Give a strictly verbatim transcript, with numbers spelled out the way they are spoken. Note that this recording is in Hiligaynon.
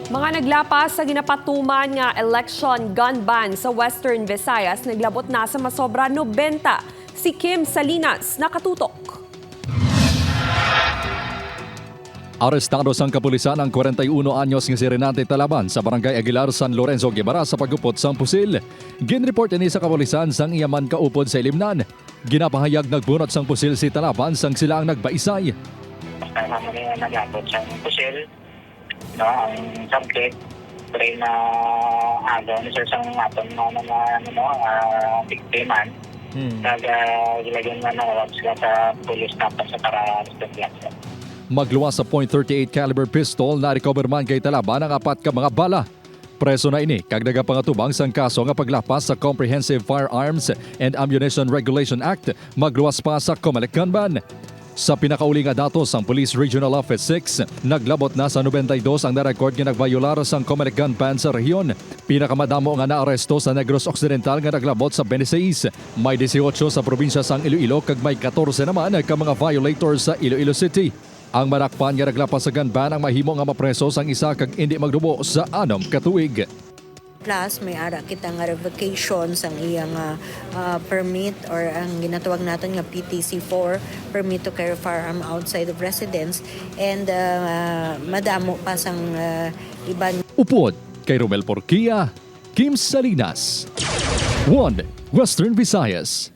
Mga naglapas sa ginapatuman nga election gun ban sa Western Visayas naglabot na sa masobra nobenta. Si Kim Salinas nakatutok. Arestado sang kapulisan ang kwarenta y uno anyos nga si Renate Talaban sa Barangay Aguilar, San Lorenzo, Guimaras sa pagupod sang pusil. Ginreport ini sa kapulisan sang iya man kaupod sa ilimnan. Ginapahayag nagbunot sang pusil si Talaban sang sila ang nagbaisay. Basta naman yung nagabot sa pusil, no, ang subject, pre na agaw ni sir sang aton mga mga ano, ah, biktima. Hmm. Kag ah, ilagay nga na sila sa police station para sa. Magluwas sa point thirty-eight caliber pistol, na-recover man kay Talaban ang apat ka mga bala. Preso na ini kag nagapangatubang sang kaso nga paglapas sa Comprehensive Firearms and Ammunition Regulation Act, magluwas pa sa Comelec gun ban. Sa pinakauli nga datos sang Police Regional Office six, naglabot na sa nobenta y dos ang na-record nga nagbayolar sang Comelec gun ban sa rehiyon. Pinakamadamo nga naaresto sa Negros Occidental nga naglabot sa twenty-six. May dieciocho sa probinsya sang Iloilo kag may catorce naman ka mga violators sa Iloilo City. Ang manakpan nga naglapas sa gun ban ang mahimo nga mapreso sang isa kag indi magdubo sa anom ka tuig. Plus, may ara kita nga revocation sang iya nga ah, permit or ang ginatawag naton nga P T C four, permit to carry firearm outside of residence, and ah, madamo pa sang ah, iban. Upod kay Romel Porquia, Kim Salinas, One Western Visayas.